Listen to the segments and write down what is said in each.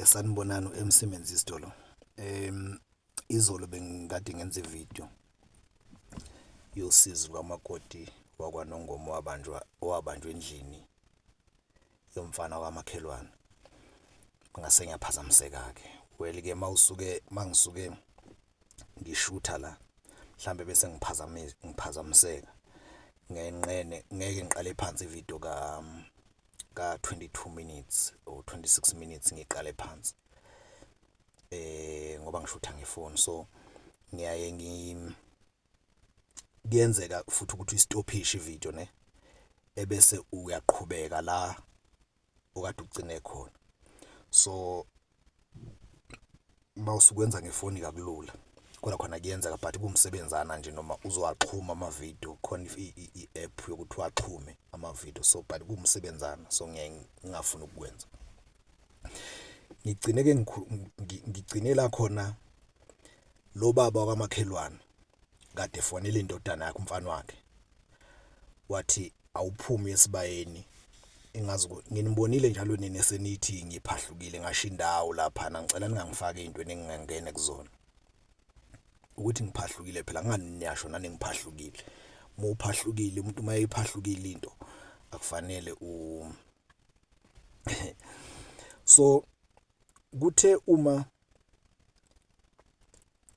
Sanibonani u-MC Menzisto lo. Izolo bengikade ngenza ividiyo yosizi lukamakoti wakwaNongoma owabanjwa, owabanjwa endlini yomfana kamakhelwane. Ngase ngiyaphazamiseka-ke, well-ke mawusuke mangisuke ngishutha la mhlambe bese ngiphazamiseka ngenqene ngeke ngiqale phansi ividiyo ka- 22 minutes or 26 minutes ngiqale phansi ngoba ngishutha ngefoni. So ngiyaye kuyenzeka futhi ukuthi uyistophishe ividiyo ne ebese uyaqhubeka la okade ugcine khona. So mawusukwenza ngefoni kakulula kodwa khona kuyenzeka, but kuwumsebenzana nje noma uzowaxhuma amavidiyo khona i-app yokuthi uwaxhume amavidiyo, so but kuwumsebenzana, so ngiyaye ngingafuni ukukwenza. Ngigcine-ke ngigcine la khona lo baba wakamakhelwane kade efonela indodana yakhe, umfana wakhe, wathi awuphume esibayeni. Engazi nginibonile njalo nina esenithi ngiphahlukile ngasho indawo laphana, ngicela ningangifaki ey'ntweni engingangena kuzona. Ukuthi ngiphahlukile phela ngani niyasho nani ngiphahlukile. Uma uphahlukile umuntu uma eyiphahlukile into akufanele u so kuthe uma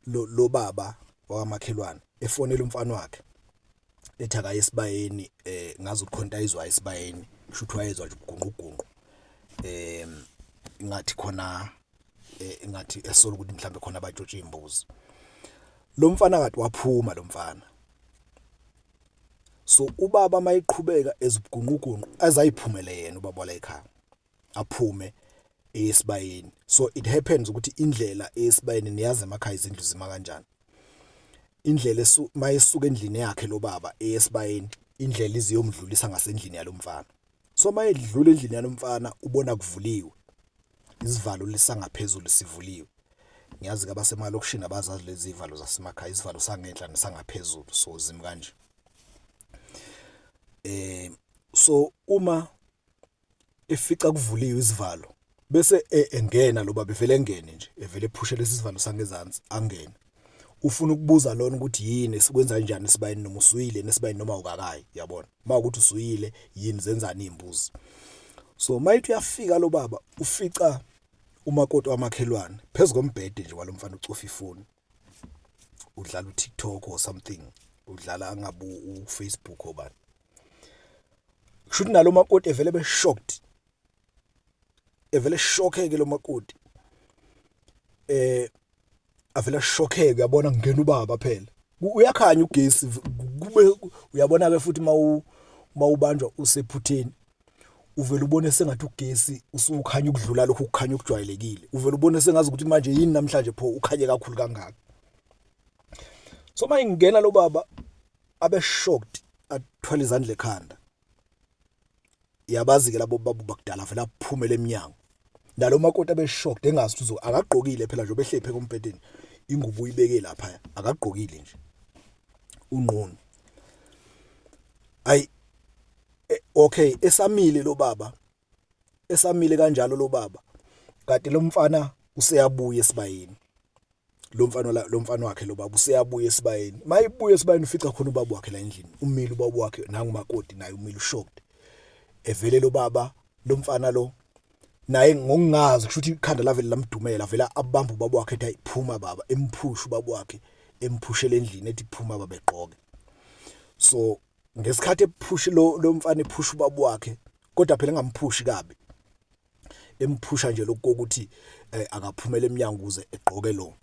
lo baba wakamakhelwane efonela umfana wakhe ethi akaye esibayeni, ngazi ukuthi khona into ayizwayo esibayeni, kusho ukuthi wayezwa nje ubugunqugunqu, ngathi khona ngathi esola ukuthi mhlawumbe khona abatshontsha iy'mbuzi. Lo mfana kade waphuma lo mfana, so ubaba mayeqhubeka ezibugunqugunqu azayiphumele yena ubaba wala ekhaya, aphume esibayeni. So it happens ukuthi indlela esibayeni, niyazi emakhaya izindlu zima kanjani, indlela mayesuka endlini yakhe lo baba esibayeni, indlela iziyomdlulisa ngasendlini yalomfana. So mayedlula endlini yalomfana ubona kuvuliwe isivalo lisangaphezulu sivuliwe. Ngiyazi-ke abasemalokishini abazazi lezi iy'valo zasemakhaya, isivalo sangenhla nesangaphezulu, so zimi kanje. So uma efica kuvuliwe isivalo bese engena lo baba, evele engene nje, evele ephushe lesi sivalo sangezansi angene. Ufuna ukubuza lona ukuthi yini sikwenza kanjani esibayeni, noma usuyile nesibayeni noma awukakayi, uyabona. Mawukuthi usuyile yini zenzani iy'mbuzi. So mayethi uyafika lo baba ufica umakoti wamakhelwane phezu kombhede nje walo mfana ucofa ifoni, udlala u-TikTok or something, udlala angabe u-Facebook obani. Kusho ukuthi nalo makoti evele ebe shocked, evele shockeke lo makoti, avele ashokheke, uyabona kungena ubaba phela, uyakhanya ugesi kube uyabona ke futhi mawubanjwa usephutheni uvela ubone sengathi ugesi usukhanya ukudlula lokhu kukhanya okujwayelekile, uvela ubone sengazi ukuthi manje yini namhlanje pho ukhanye kakhulu kangaka. So mayingena lo baba abe shocked, athwala izandla ekhanda. Yabazi ke labo baba bakudala vele aphumele eminyango. Nalo makoti abe shocked engazi ukuthi akagqokile phela nje obehlephe kombhedeni, ingubo uyibeke lapha, akagqokile nje, unqunu. Ayi okay, esamile lo baba, esamile kanjalo lo baba, kanti lo mfana useyabuya esibayeni. Lo mfana la, lo mfana wakhe lo baba useyabuya esibayeni. Mayibuya esibayeni ufica khona ubaba wakhe la endlini, umile ubaba wakhe, nangu umakoti naye umile ushocked. Evele lo baba, lo mfana lo naye ngokungazi kusho ukuthi ikhanda lavele lamdumela, vele abamba ubaba wakhe ethi ayiphuma baba, emphusha ubaba wakhe, emphushela endlini ethi phuma baba egqoke. So ngesikhathi ephusha lo mfana ephusha ubaba wakhe, kodwa phela engamphushi kabi, emphusha nje lokhu kokuthi akaphumele eminyango ukuze egqoke lo.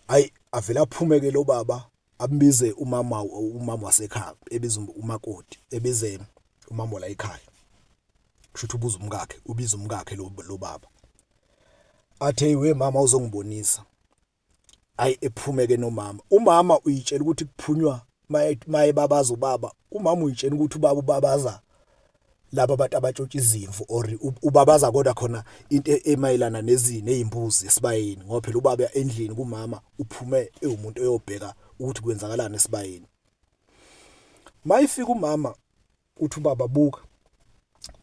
Hayi avele aphume ke lo baba, ambize umama, umama wasekhaya, ebiza umakoti, ebize umama la ekhaya, kusho ukuthi ubuza umkakhe, ubiza umkakhe lo baba, athi hey we mama uzongibonisa. Ayi ephume ke nomama, umama uyitshela ukuthi kuphunywa maye babaza ubaba, umama uyitshela ukuthi ubaba ubabaza laba abantu abatshontsha izimvu or ubabaza kodwa khona into emayelana nezimbuzi esibayeni, ngoba phela ubaba endlini kumama uphume ewumuntu oyobheka ukuthi kwenzakalani esibayeni. Mayifika umama uthi ubaba buka,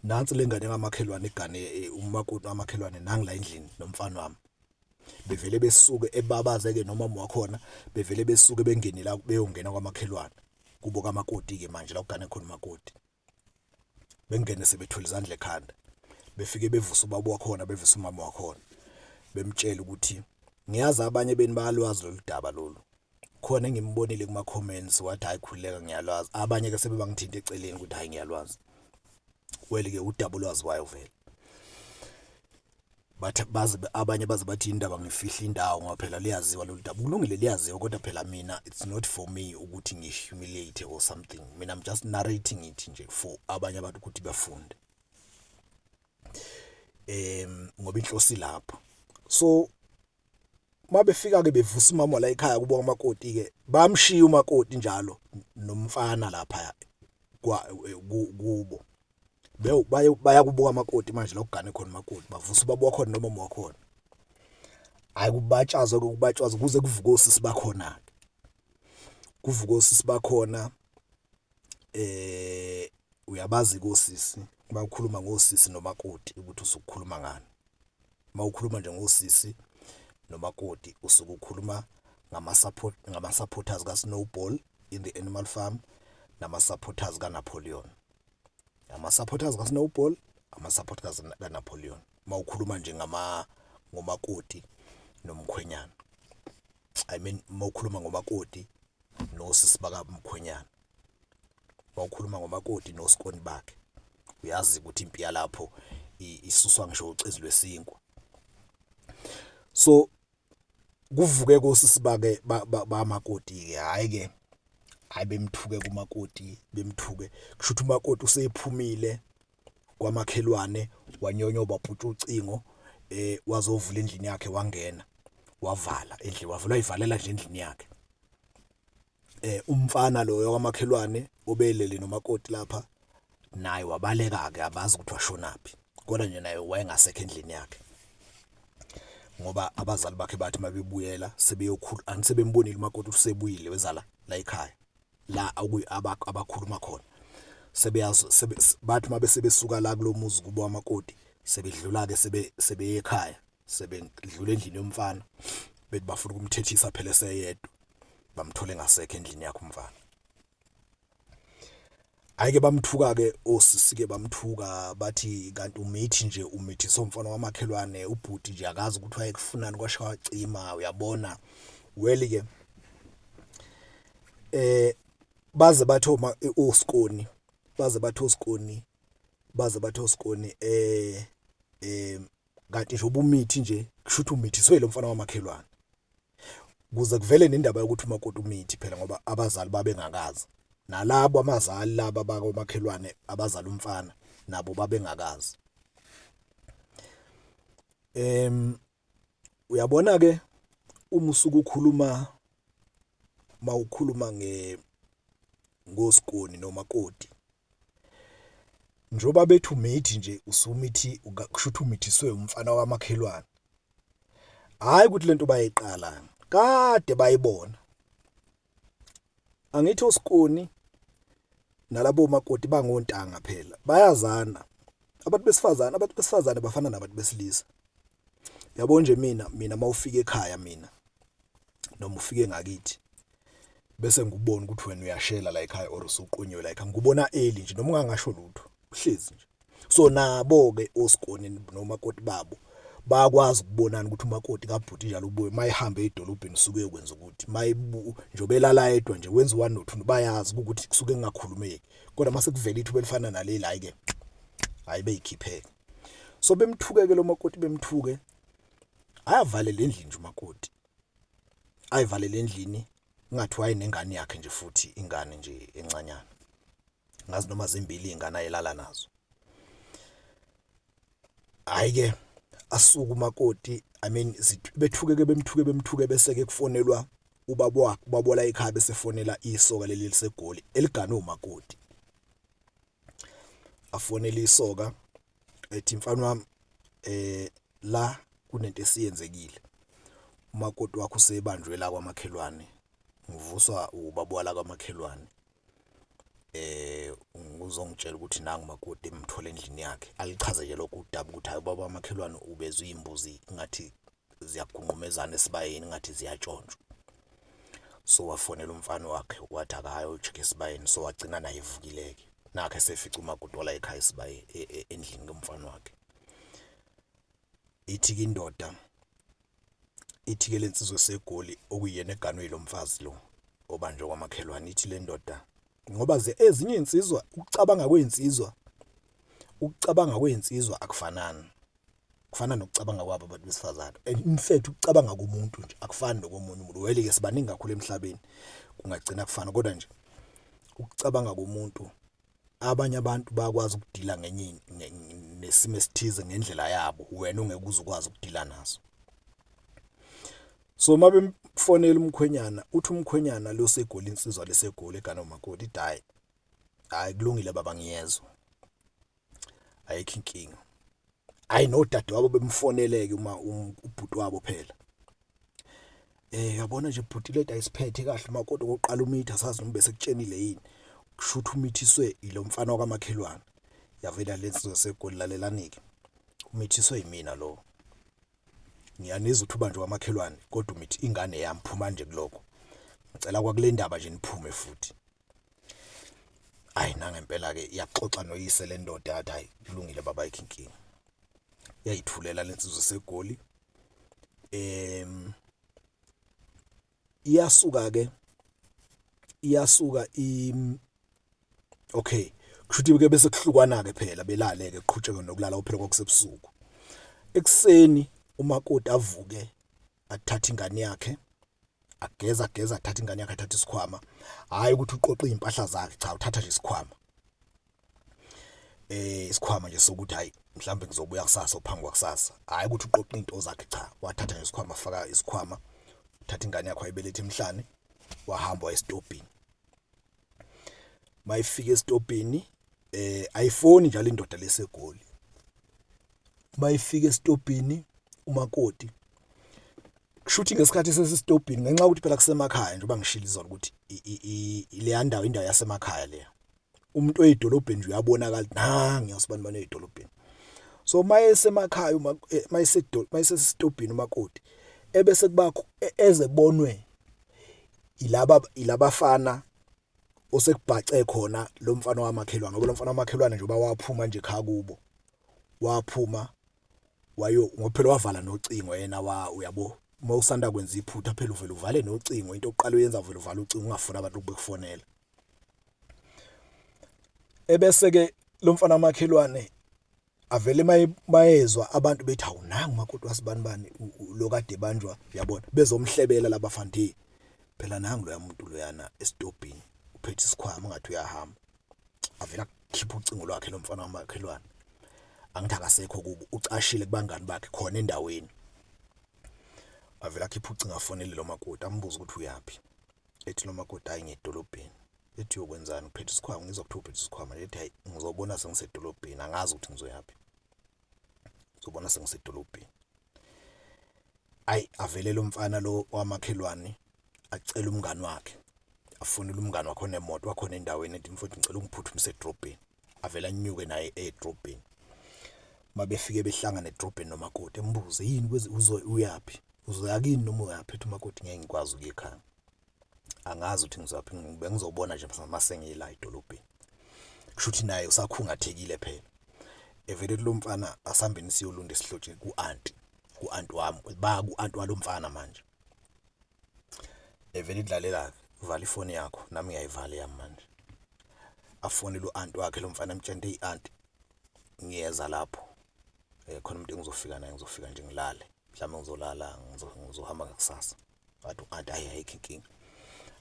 Nansi lengane kamakhelwane igane umakoti wamakhelwane nangu la endlini nomfana wami. Bevele besuke ebabaze-ke nomama wakhona, bevele besuke bengene la beyongena kwamakhelwane kubo kamakoti-ke manje la kugane khona umakoti. Bengene sebethwele izandla ekhanda, befike bevuse ubaba wakhona, bevuse umama wakhona, bemtshela ukuthi ngiyazi abanye benu bayalwazi lolu daba lolu. Khona engimbonile kuma comments wathi hayi khululeka ngiyalwazi, abanye ke sebebangithinta eceleni ukuthi hayi ngiyalwazi. Well ke udaba olwaziwayo vele. Bathi baze abanye baze bathi indaba ngifihla indawo ngoba phela liyaziwa lolu daba. Kulungile liyaziwa kodwa phela mina it's not for me ukuthi ngi-humiliate or something. Mina I'm just narrating it nje for abanye abantu ukuthi bafunde. Ngoba inhlosi lapho. So mabefika ke bevusa umama la ekhaya kubo umakoti ke, bamshiya umakoti njalo nomfana lapha kwa kubo. Baya kubo kamakoti manje la kugane khona umakoti, bavusa ubaba wakhona nomama wakhona. Hayi kubatshazwa ke, kubatshazwa kuze kuvuke osisi bakhona ke. Kuvuke osisi bakhona, uyabazi kosisi mawukhuluma ngosisi nomakoti ukuthi usukhuluma ngani. Mawukhuluma nje ngosisi nomakoti usuke ukhuluma ngama supporters ka Snowball in the Animal Farm nama supporters ka Napoleon. Ama supporters ka Snowball, ama supporters ka Napoleon. Mawukhuluma nje ngama ngomakoti nomkhwenyana. I mean mawukhuluma ngomakoti nosisi baka mkhwenyana. Mawukhuluma ngomakoti nosikoni bakhe, uyazi ukuthi impi yalapho isuswa ngisho ucezu lwesinkwa. So kuvuke kosisi bake bamakoti ke, hayi ke hayi bemthuke kumakoti, bemthuke kusho ukuthi umakoti usephumile kwamakhelwane wanyonyoba waputsha ucingo, wazovula endlini yakhe wangena wavala endlini, wavula ivalela nje endlini yakhe. Umfana loyo kwamakhelwane obelele nomakoti lapha naye wabaleka ke, abazi ukuthi washonaphi, kodwa nje naye wayengasekho endlini yakhe ngoba abazali bakhe bathi mabebuyela sebeyokhula anisebembonile umakoti usebuyile wezala la ekhaya la abakhuluma khona. Sebeyazi bathi mabe sebesuka la kulomuzi kubo wamakoti sebedlula ke sebeye ekhaya, sebedlula endlini yomfana bethi bafuna ukumthethisa phela eseyedwa, bamthole ngasekho endlini yakhe umfana. Hayi ke bamthuka ke osisi ke, bamthuka bathi kanti umithi nje, umithisa umfana wamakhelwane, ubhuti nje akazi ukuthi wayekufunani kwasha wacima uyabona. Well ke baze bathi osikoni, baze bathi osikoni, baze bathi osikoni kanti nje ubumithi nje kusho ukuthi umithiswe lo mfana wamakhelwane. Kuze kuvele nendaba yokuthi umakoti umithi phela ngoba abazali babengakazi, nalabo amazali laba bakomakhelwane abazali umfana nabo babengakazi. Uyabona ke uma usuke ukhuluma mawukhuluma ngosikoni nomakoti, njengoba bethi umithi nje usumithi kusho ukuthi umithiswe umfana wamakhelwane. Hayi ukuthi lento bayiqala kade bayibona. Angithi osikoni nalabo makoti bangontanga phela, bayazana. Abantu besifazane, abantu besifazane bafana nabantu besilisa. Yabo nje mina mawufika ekhaya mina noma ufike ngakithi bese ngikubona ukuthi wena uyashela la ekhaya or usuqonyiwe la ekhaya, ngikubona early nje noma ungangasho lutho, uhlezi nje. So nabo ke osikoni nomakoti babo bayakwazi ukubonana ukuthi umakoti kabhuti njalo ubuye mayihambe edolobheni usuke uyokwenza ukuthi mayibu njengoba elala yedwa nje wenza 1 no 2, bayazi ukuthi kusuke kungakhulumeki. Kodwa mase kuvela ithuba elifana naleli, hayi ke hayi beyikhipheke. So bemthuke ke lo makoti, bemthuke ayavalele endlini nje umakoti, ayivalele endlini ngathi wayenengane yakhe nje, futhi ingane nje encanyana, ngazi noma zimbili izingane ayelala nazo. Hayi ke asuka umakoti, I mean bethuke ke bemthuke bemthuke, bese ke kufonelwa ubaba wakhe, ubaba la ekhaya bese fonela isoka leli liseGoli eligane umakoti. Afonele isoka ethi mfana wami la kunento esiyenzekile, umakoti wakho usebanjwe la kwamakhelwane, ngivuswa ubaba wala kwamakhelwane, Ukuzongitshela ukuthi nangu umakoti emthola endlini yakhe. Alichaze nje lokhu udaba ukuthi hhayi ubaba kamakhelwane ubezwa iy'mbuzi ngathi ziyagunqumezana esibayeni ngathi ziyatshontshwa. So wafonela umfana wakhe wathi akayo-check-a esibayeni, so wagcina naye evukile-ke nakho esefica umakoti wala ekhaya esibayeni endlini komfana wakhe. Ithi-ke indoda, ithi-ke le nsizwa eseGoli okuyiyena eganwe yilo mfazi lo obanjwe kwamakhelwane, ithi le ndoda ngoba ezinye iy'nsizwa ukucabanga kwey'nsizwa, ukucabanga kwey'nsizwa akufanani, kufana nokucabanga kwabo abantu besifazane. And in fact ukucabanga komuntu nje akufani nokomunye umuntu. Well-ke sibaningi kakhulu emhlabeni kungagcina kufana, kodwa nje ukucabanga komuntu, abanye abantu bayakwazi ukudila ngenye nesimo esithize ngendlela yabo wena ongeke uze ukwazi ukudila naso. So uma bemfonela umkhwenyana, uthi umkhwenyana lo oseGoli, insizwa leseGoli eganwe umakoti, ithi hhayi, hhayi kulungile baba ngiyezwa, ayikho inkinga. Hhayi nodadewabo bemfonele-ke uma ubhuti wabo phela. Yabona nje bhuti lento ayisiphethe kahle umakoti okokuqala umithi asazi noma besekutshenile yini. Kushuthi umithiswe ilo mfana wakamakhelwane. Yavela le nsizwa yaseGoli, lalelani-ke, umithiswe yimina lo. Ngiyanizwa ukuthi ubanjwe kwamakhelwane kodwa umithi ingane yami, phumani nje kulokho. Ngicela kwakule ndaba nje niphume futhi. Ayi nangempela-ke yaxoxa noyise le ndoda yathi hhayi kulungile baba ayikho inkinga. Yayithulela le nsizwa eseGoli. Iyasuka-ke, iyasuka okay kushuthi ke bese kuhlukwana-ke phela belale-ke kuqhutshekwe nokulala phela kwakusebusuku. Ekuseni umakoti avuke athathe ingane yakhe, ageza ageza athathe ingane yakhe athathe isikhwama, hhayi ukuthi uqoqe iy'mpahla zakhe, cha uthatha nje isikhwama. Isikhwama nje sokuthi hhayi mhlawumbe ngizobuya kusasa phambi kwakusasa, hhayi ukuthi uqoqe iy'nto zakhe, cha wathatha nje isikhwama wafaka isikhwama, uthatha ingane yakhe wayibeletha emhlane wahamba waya esitobhini. Mayifika esitobhini ayifoni njalo indoda leseGoli. Mayifika esitobhini umakoti kushuthi ngesikhathi sesisitobhini ngenxa yokuthi phela kusemakhaya njengoba ngishilo izolo ukuthi leya ndawo indawo yasemakhaya leya. Umuntu oyedolobheni nje uyabonakala ukuthi nangu usibani bani oyedolobheni. So mayesemakhaya uma mayesesitobhini umakoti ebese kubakho eze bonwe ilaba ilabafana osekubhace khona lo mfana wamakhelwane ngoba lo mfana wamakhelwane njengoba waphuma nje ekhaya kubo, waphuma wayo ngoba phela wavala nocingo yena wa uyabo uma usanda kwenza iphutha phela uvele uvale nocingo, into yokuqala oyenza uvele uvale ucingo ungafuni abantu bekufonela. Ebese-ke lo mfana wamakhelwane avele mayezwa abantu bethi hawu nangu umakoti wasibanibani lo kade ebanjwa uyabona, bezomhlebela laba bafana hhe phela nangu loya muntu loyana esitobhini uphethe isikhwama ngathi uyahamba. Avele akhiphe ucingo lwakhe lo mfana wamakhelwane, angithi akasekho kubo ucashile kubangani bakhe khona endaweni. Avele akhiphe ucingo afonele lo makoti ambuze ukuthi uyaphi, ethi lo makoti hhayi ngiyedolobheni. Ethi uyokwenzani uphethe isikhwama, ngizwa kuthiwa uphethe isikhwama, ethi hhayi ngizobona sengisedolobheni angazi ukuthi ngizoyaphi, ngizobona sengisedolobheni. Ayi avele lo mfana lo wamakhelwane acele umngani wakhe, afonele umngani wakhe onemoto wakhona endaweni ethi mfowethu ngicela ungiphuthumise edrobheni, avele anyuke naye edrobheni. Mabefike behlangana edrobheni nomakoti embuze yini uyaphi, uzoya kini noma uyaphi? Ethi umakoti ngeke ngikwazi ukuya ekhaya, angazi ukuthi ngizophi, bengizobona nje mase ngila edolobheni. Kusho ukuthi naye usakhungathekile phela. Evele kulo mfana asihambeni siyolunda esihlotsheni ku-anti, ku-anti wami, baya ku-anti walo mfana manje. Evele idlalela-ke, vala ifoni yakho nami ngiyayivala eyami manje. Afonele u-anti wakhe lo mfana amtshele eyi anti ngiyeza lapho khona umuntu engizofika naye, ngizofika nje ngilale mhlawumbe ngizolala ngizohamba ngakusasa. Wathi u-anti hhayi ayikho inkinga.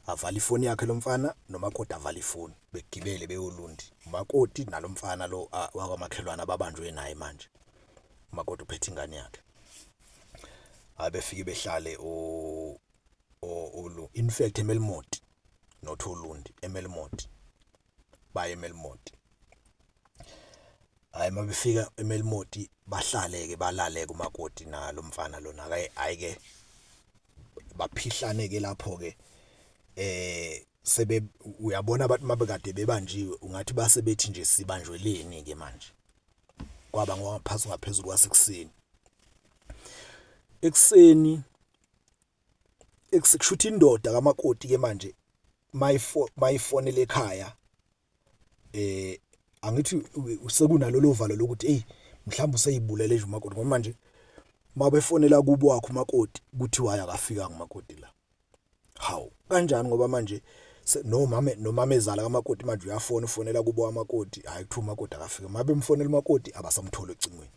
Avale ifoni yakhe lo mfana nomakoti avale ifoni, begibele beyoLundi. Umakoti nalo mfana lo wakwamakhelwane ababanjwe naye manje. Umakoti uphethe ingane yakhe. Hhayi befike behlale in fact eMelmoth not oLundi, eMelmoth, baye eMelmoth. Hhayi mabefika eMelmoth bahlale-ke balale-ke umakoti nalo mfana lona-ke, hhayi-ke baphihlane-ke lapho-ke. Sebe uyabona abantu mabekade bebanjiwe ungathi base bethi nje sibanjweleni ke manje. Kwaba ngaphansi ngaphezulu kwasekuseni. Ekuseni kushuthi indoda kamakoti ke manje mayifonela ekhaya angithi sekunalolo valo lokuthi hey mhlawumbe useyibulele nje umakoti ngoba manje mabefonela kubo wakhe umakoti kuthiwa hayi akafikanga umakoti la. Hawu kanjani ngoba manje nomama nomamezala kamakoti manje uyafona ufonela kubo kamakoti hayi kuthiwa umakoti akafike. Mabemfonela umakoti abasamtholi ocingweni.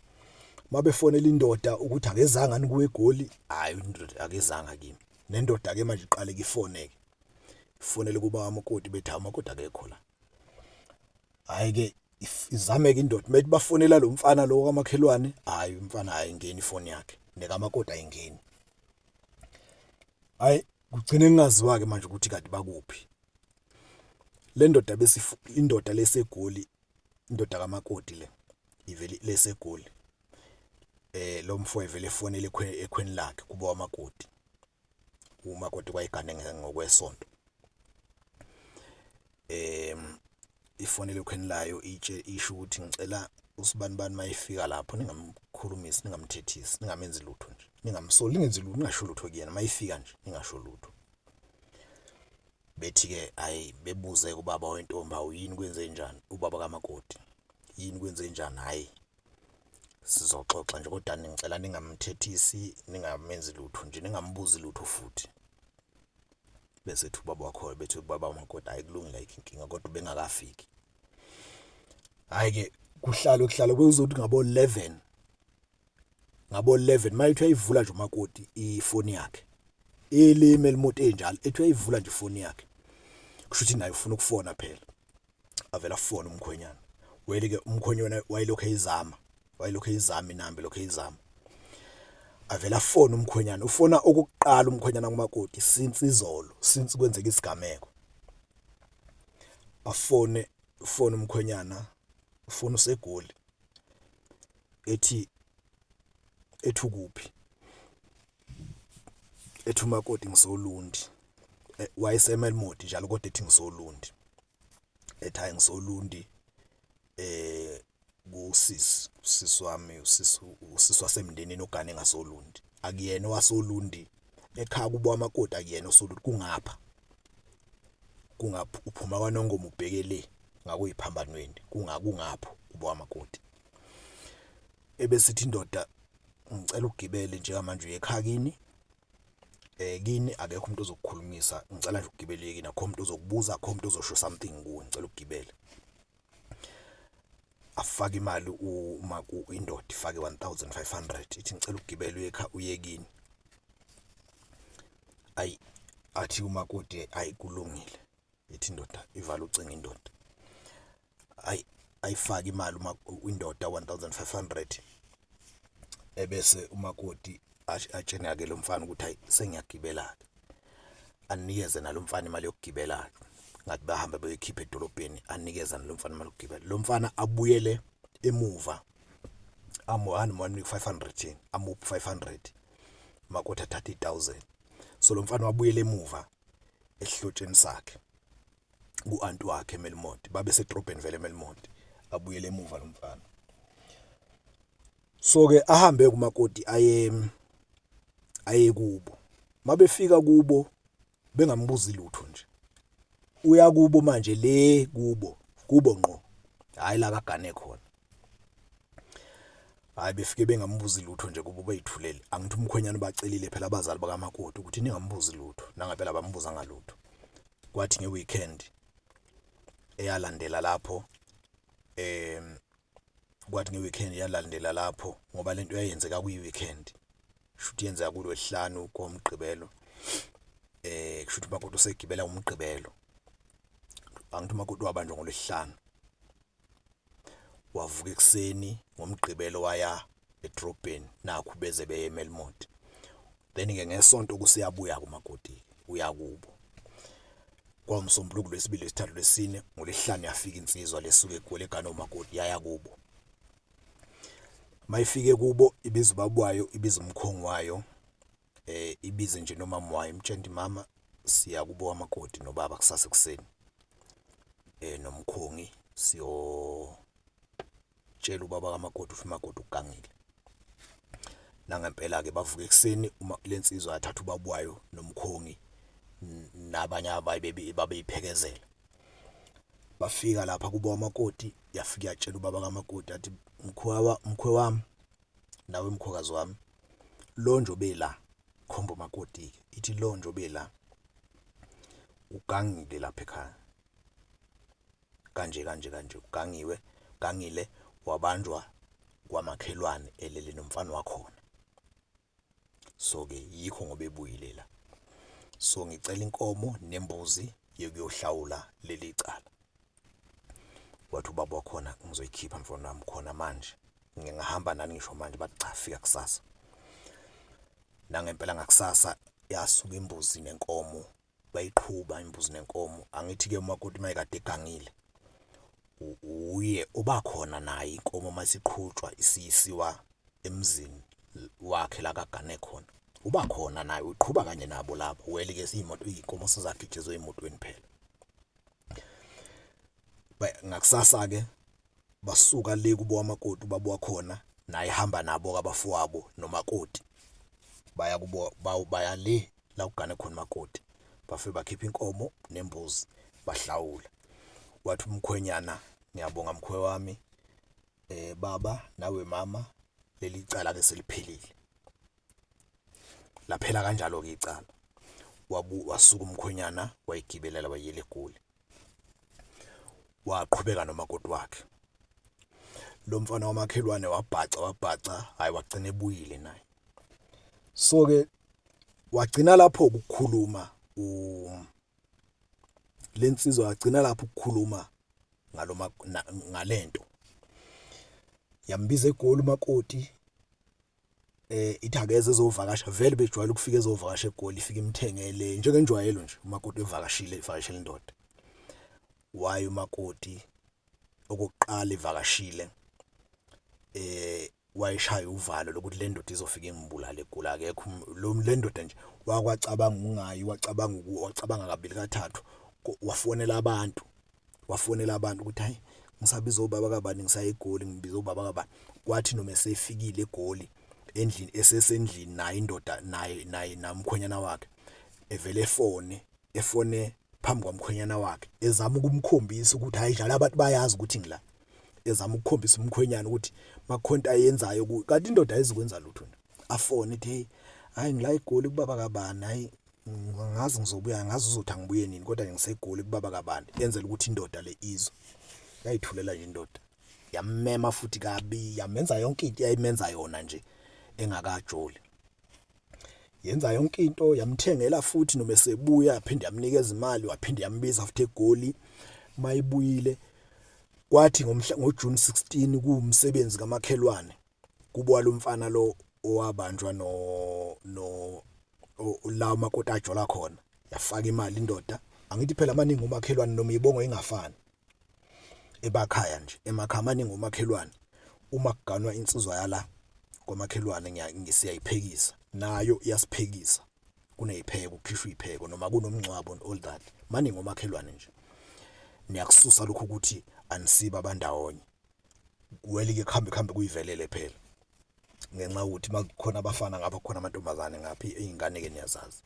Mabefonela indoda ukuthi akezanga ni kuwe eGoli, hayi indoda akezanga kimi. Nendoda ke manje iqale ifoneke. Ifonele kuba kamakoti bethi hawu umakoti akekho la. Hhayi ke izame-ke indoda methi bafonela lo mfana lo kamakhelwane, hhayi umfana ayingeni ifoni yakhe nekamakoti ayingeni. Hhayi kugcine kungaziwa-ke manje ukuthi kanti bakuphi. Le ndoda bese indoda leseGoli indoda kamakoti le ivele leseGoli lo mfo evele efonele ekhweni lakhe kubo kamakoti. Umakoti wayegane ngokwesonto. Ifonele ekhweni layo itshe isho ukuthi ngicela usibanibani mayefika lapho ningamkhulumisi, ningamthethisi, ningamenzi lutho nje, ningamsoli, ningenzi lutho, ningasho lutho kuyena mayefika nje ningasho lutho. Bethi-ke hhayi bebuze kubaba wentombi, hawu yini kwenzenjani? Ubaba kamakoti, yini kwenzenjani? Hhayi sizoxoxa nje kodwa ngicela ningamthethisi, ningamenzi lutho nje, ningambuzi lutho futhi. Bese ethi ubaba wakho bethi ubaba umakoti hhayi kulungile ayikho inkinga kodwa ubengakafiki. Hhayi-ke kuhlalwe kuhlalwe kuzothi ngabo-11 ngabo-11 mayethi uyayivula nje umakoti ifoni yakhe elime limoto enjalo ethi uyayivula nje ifoni yakhe kusho ukuthi naye ufuna ukufona phela avela afone umkhwenyana wele ke umkhwenyana wayelokhu eyizama wayelokhu eyizama inamba elokhu eyizama avela afone umkhwenyana ufona okokuqala umkhwenyana kumakoti since izolo since kwenzeka isigameko afone ufone umkhwenyana ufona useGoli ethi ethi ukuphi ethi umakoti ngisolundi wayesemelmodi njalo kodwa ethi ngisolundi ethi hayi ngisolundi kusisi usisi wami usisi usisi wasemndenini ogane ngasolundi akuyena owasolundi ekhaya kubo amakoti akuyena osolundi kungapha kungapha uphuma kwaNongoma ubheke le ngakuyiphambanweni kungakungapho kubo amakoti ebesithi indoda ngicela ugibele njengamanje uye ekhaya kini kini akekho umuntu ozokukhulumisa ngicela nje ugibele kini akukho umuntu ozokubuza akukho umuntu ozosho something kuwe ngicela ugibele. Afake imali uma indoda ifake 1500 ithi ngicela ugibele uye ekhaya uye kini. Ayi athi umakoti ayi kulungile ithi indoda ivala ucingo indoda. Ayi ayifake imali uma indoda 1500 ebese umakoti atshene ke lo mfana ukuthi hayi sengiyagibela ke anikeze nalo mfana imali yokugibela ke ngathi bahamba beyoyikhipha edolobheni anikeza nalo mfana imali yokugibela lo mfana abuyele emuva amuhani wanike 500 amuphe 500 makoti athathe 1000 so lo mfana wabuyela emuva esihlotsheni sakhe ku-anti wakhe eMelmont babe sedrobheni vele eMelmont abuyele emuva lo mfana so ke ahambe kumakoti aye aye kubo mabefika kubo bengambuzi lutho nje uya kubo manje le kubo kubo ngqo hayi la kagane khona hayi befike bengambuzi lutho nje kubo beyithulele angithi umkhwenyana bacelile phela abazali bakamakoti ukuthi ningambuzi lutho nangempela bambuza ngalutho kwathi ngeweekend eyalandela lapho kwathi ngeweekend yalandela lapho ngoba lento yayenzeka kuyi-weekend shuthi yenzeka kulwesihlanu komgqibelo kushuthi umakoti usegibela umgqibelo angithi umakoti wabanjwa ngolwesihlanu wavuka ekuseni ngomgqibelo waya edrobheni nakhu beze beye eMelmont then ke ngesonto kusiyabuya kumakoti uya kubo kwamsombuluko lwesibili lwesithathu lwesine ngolwesihlanu yafika insizwa lesuke eGoli egana umakoti yaya kubo mayifike kubo ibiza ubaba wayo ibiza umkhongi wayo ibize nje nomama wayo imtshela mama Siya kubo kamakoti nobaba kusasa ekuseni nomkhongi siyotshela ubaba kamakoti ukuthi umakoti ugangile. Nangempela-ke bavuka ekuseni uma le nsizwa yathatha ubaba wayo nomkhongi nabanye babeyiphekezela. Bafika lapha kubo kamakoti yafika yatshela ubaba kamakoti yathi, mkhwe mkhwe wami nawe mkhokazi wami lo nje obela khomba umakoti-ke ithi lo nje obela ugangile lapha ekhaya kanje kanje kanje ugangiwe gangile wabanjwa kwamakhelwane elele nomfana wakhona. So ke yikho ngoba ebuyile la, so ngicela inkomo nembuzi yokuyohlawula leli cala. Wathi ubaba wakhona ngizoyikhipha mfana wami khona manje, ngingahamba nani ngisho manje. Bathi cha, fika kusasa. Nangempela ngakusasa yasuka imbuzi nenkomo, bayiqhuba imbuzi nenkomo. Angithi-ke umakoti mayekade egangile uye obakhona naye inkomo masiqhutshwa isiyisiwa emzini wakhe la kagane khona, uba khona naye uqhuba kanye nabo lapho. Well-ke iy'moto iy'nkomo sezagijezwa ey'motweni phela. Ngakusasa-ke basuka le kubo kamakoti, ubaba wakhona naye ehamba nabo-ke abafowabo nomakoti baya kubo baya le la kugane khona umakoti, bafike bakhipha inkomo nembuzi bahlawula. Wathi umkhwenyana, ngiyabonga mkhwe wami, baba nawe mama, leli cala ke seliphelile. Laphela kanjalo-ke icala. Wasuka umkhwenyana wayigibelela wayela eGoli, waqhubeka nomakoti wakhe. Lo mfana wamakhelwane wabhaca wabhaca, hayi wagcina ebuyile naye. So ke wagcina lapho ukukhuluma lensizwa, yagcina lapho ukukhuluma ngalo ngalento. Yambiza eGoli umakoti, ithi akeze ezovakasha, vele bejwayele ukufika ezovakasha eGoli, ifike imthengele njengenjwayelo nje umakoti evakashile evakashela indoda. Waye umakoti okokuqala evakashile wayeshaya uvalo lokuthi le ndoda izofika ingibulale eGoli, akekho lo le ndoda nje wakwacabanga ukungayi, wacabanga wacabanga kabili kathathu, wafonela abantu, wafonela abantu ukuthi hayi ngisabiza obaba kabani, ngisaya eGoli ngibiza obaba kabani. Kwathi noma esefikile eGoli endlini, esesendlini naye indoda naye naye namkhwenyana wakhe, evele efone efone phambi kwamkhwenyana wakhe ezama ukumkhombisa ukuthi hayi njalo abantu bayazi ukuthi ngila, ezama ukukhombisa umkhwenyana ukuthi makukhona ayenzayo kanti indoda ayizukwenza lutho nje. Afone ethi hey hayi ngila eGoli kubaba kabani, hayi ngazi ngizobuya, ngazi uzothi angibuye nini, kodwa ngiseGoli kubaba kabani, enzela ukuthi indoda le izwe. Yayithulela nje indoda, yammema futhi kabi, yamenza yonke into yayimenza yona nje engakajoli, yenza yonke into, yamthengela futhi noma esebuya yaphinde yamnikeza imali, waphinde yambiza futhi eGoli mayibuyile. Kwathi ngomhla ngoJune 16 kuwumsebenzi kamakhelwane kubo lo mfana lo owabanjwa no no la umakoti ajola khona, yafaka imali indoda. Angithi phela amaningi umakhelwane noma ibongo ingafani ebakhaya nje emakhaya amaningi umakhelwane, uma kuganwa insizwa yala kwamakhelwane siyayiphekisa nayo iyasiphekisa, kunezipheko kukhishwa izipheko noma kunomngcwabo and all that, maningi omakhelwane nje. Niyakususa lokho ukuthi anisiba abandawonye, well ke kuhambe kuhambe kuyivelele phela ngenxa yokuthi makukhona abafana ngapha kukhona amantombazane ngapha, izingane ke niyazazi.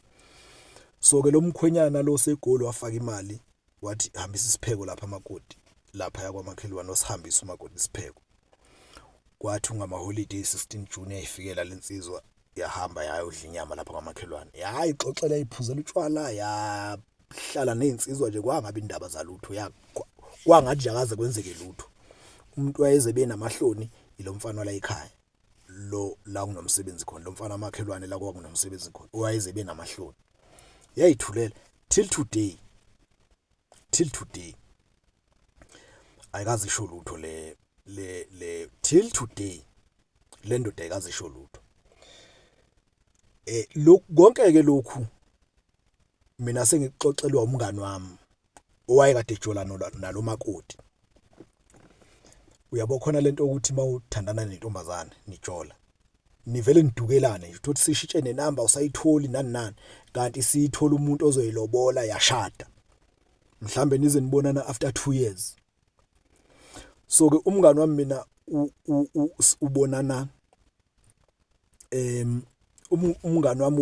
So ke lo mkhwenyana lo seGoli wafaka imali, wathi hambisa isipheko lapha amakoti lapha yakwamakhelwane, wasihambisa umakoti isipheko. Kwathi ungama-holiday 16 June yayifikela lensizwa, yahamba yayodla inyama lapha kwamakhelwane, yayixoxela iphuzela utshwala, yahlala nezinsizwa nje kwangabe indaba zalutho, kwangathi nje akaze kwenzeke lutho. Umuntu wayeze benamahloni ilo mfana la ekhaya lo la kunomsebenzi khona, lo mfana wamakhelwane la kwakunomsebenzi khona owayeze benamahloni. Yayithulela till today, till today ayikaze isho lutho le le le till today le ndoda ayikaze isho lutho. Lokhu konke ke lokhu mina sengikuxoxelwa umngani wami owayekade ejola nalo makoti. Uyabo khona lento ukuthi mawuthandana nentombazane nijola, Nivele nidukelane nje, uthole ukuthi sishintshe nenamba awusayitholi nani nani, kanti siyithola umuntu ozoyilobola yashada, mhlambe nize nibonana after 2 years. So ke umngani wami mina ubonana umngani wami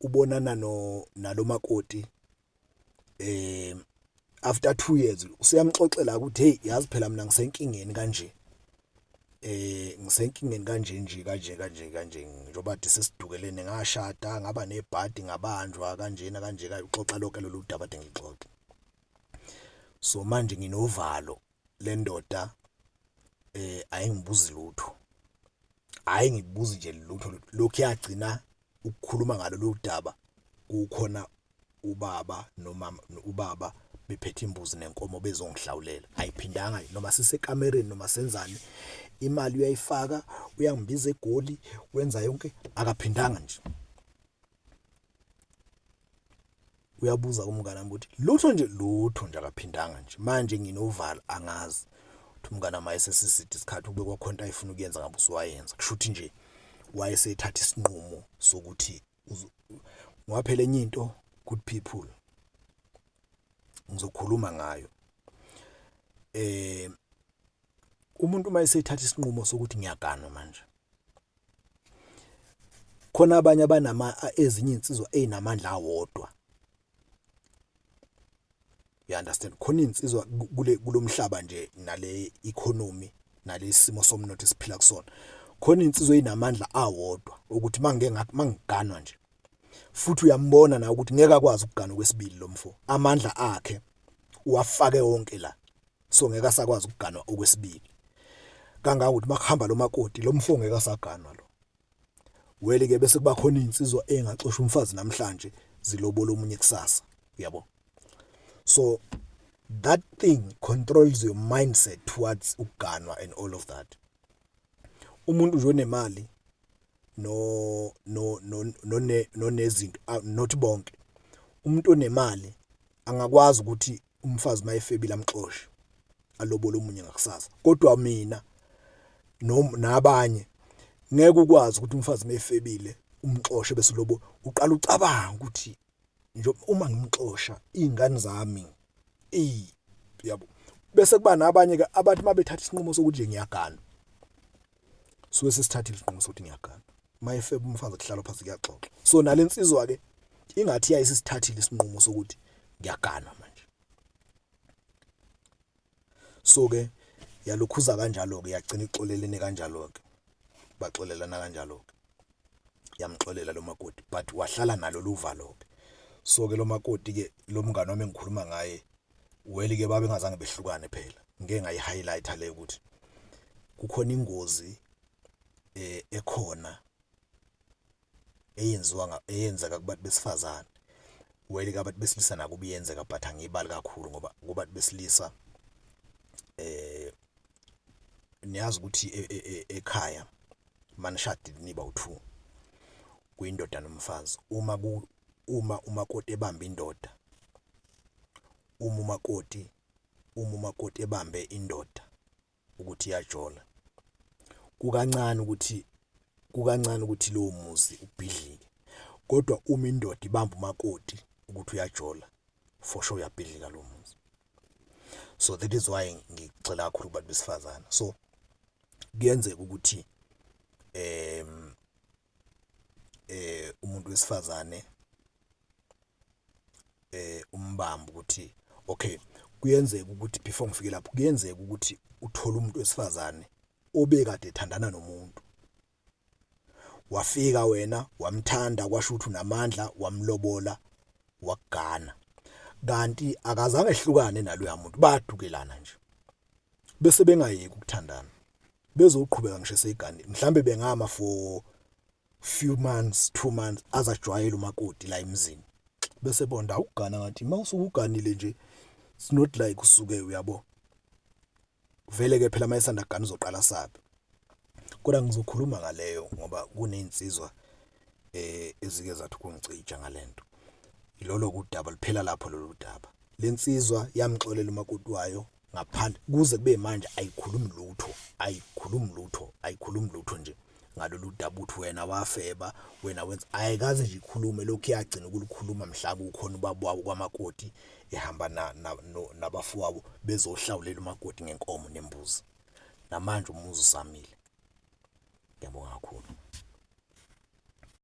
ubonana no nalomakoti after 2 years. Useyamxoxela ukuthi hey, yazi phela mina ngisenkingeni kanje, ngisenkingeni kanje nje kanje kanje kanje, njengoba kade sesidukelene ngashada ngaba nebhadi ngabanjwa kanjena kanje. Uxoxa lonke lolu daba ade ngixoxe. So manje nginovalo, le ndoda ayingibuzi lutho, hayi ngibuzi nje lutho. Lokhu yagcina ukukhuluma ngalolu daba kukhona ubaba nomama, ubaba bephethe imbuzi nenkomo bezongihlawulela. Ayiphindanga noma sisekamereni noma senzani, imali uyayifaka, uyangibiza eGoli, wenza yonke, akaphindanga nje. Uyabuza kumngane wami ukuthi lutho nje, lutho nje, akaphindanga nje. Manje nginovalo, angazi ukuthi umngane wami ayesesiside isikhathi ube kwakhona into ayefuna ukuyenza ngabe usuwayenza. Kusho ukuthi nje wayesethatha isinqumo sokuthi ngoba phela enye into, good people, ngizokhuluma ngayo, umuntu uma esethatha isinqumo sokuthi ngiyaganwa manje, khona abanye abanama ezinye insizwa ezinamandla awodwa, you understand? Khona insizwa kule kulomhlaba nje nale economy nalesimo somnotho esiphila kusona, khona insizwa ezinamandla awodwa ukuthi mangike mangiganwa nje, futhi uyambona na ukuthi ngeke akwazi ukugana okwesibili lo mfo, amandla akhe uwafake wonke la, so ngeke asakwazi ukuganwa okwesibili. Kangangokuthi makuhamba lo makoti, lo mfo ngeke asaganwa lo wele ke. Bese kuba khona insizwa engaxosha umfazi namhlanje, zilobola omunye kusasa, uyabo? So that thing controls your mindset towards ukuganwa and all of that. Umuntu nje onemali no no no nonezinto, not bonke, umuntu onemali angakwazi ukuthi umfazi mayefebile amxoshe, alobole omunye ngakusasa. Kodwa mina nabanye ngeke ukwazi ukuthi umfazi mayefebile umxoshe bese lobo uqala ucabanga ukuthi nje uma ngimxosha izingane zami, yabo. Bese kuba nabanye ke abathi mabethatha isinqumo sokuthi nje ngiyagana, suke sesithathile isinqumo sokuthi ngiyagana, mayefeba umfazi kuhlala phansi kuyaxoxa. So nalensizwa ke ingathi yayisisithathile isinqumo sokuthi ngiyagana manje, so ke yalokhuza kanjalo ke, yagcina ixolelene kanjalo ke, baxolelana kanjalo ke, yamxolela lo makoti, but wahlala nalo luvalo ke. So ke lo makoti ke, lo mngane wami engikhuluma ngaye, well ke babe ngazange behlukane phela. Ngeke ngayi highlighta le ukuthi kukhona ingozi ekhona eyenziwa, eyenzeka kubantu besifazane. Well ke abantu besilisa nako kuyenzeka, but angiyibali kakhulu ngoba kubantu besilisa niyazi ukuthi ekhaya manishadile niba u2, kuyindoda nomfazi. Uma umakoti ebamba indoda, uma umakoti ebambe indoda ukuthi iyajola, kukancane ukuthi lowo muzi ubhidlike. Kodwa uma indoda ibamba umakoti ukuthi uyajola, for sure uyabhidlika lo muzi. So that is why ngigxila kakhulu kubantu besifazana. So kuyenzeka ukuthi umuntu wesifazane umbamba ukuthi okay, kuyenzeka ukuthi before ngifike lapho, kuyenzeka ukuthi uthole umuntu wesifazane obekade ethandana nomuntu, wafika wena wamthanda, kwasho ukuthi unamandla, wamlobola, wakugana, kanti akazange ehlukane naloya muntu, badukelana nje bese bengayeki ukuthandana, bezoqhubeka ngisho esegane. Mhlambe bengama for few months, 2 months, azajwayela umakoti la emzini, bese bonda ukugana. Ngathi mawusuke uganile nje, it's not like usuke, uyabo, vele ke phela mayesanda kugana uzoqala sabe. Kodwa ngizokhuluma ngaleyo ngoba kunezinsizwa ezike zathi kungicija ngalento. Ilolo kudaba liphela lapho lolu daba. Lensizwa yamxolela umakoti wayo. Ngaphandle kuze kube manje ayikhulumi lutho, ayikhulumi lutho, ayikhulumi lutho nje ngalolu daba ukuthi wena wafeba, wena wenza, ayikaze nje ikhulume. Lokhu yagcina ukulikhuluma mhla kukhona ubaba wabo kwamakoti ehamba nabafowabo bezohlawulela umakoti ngenkomo nembuzi. Namanje umuzi usamile. Ngiyabonga kakhulu.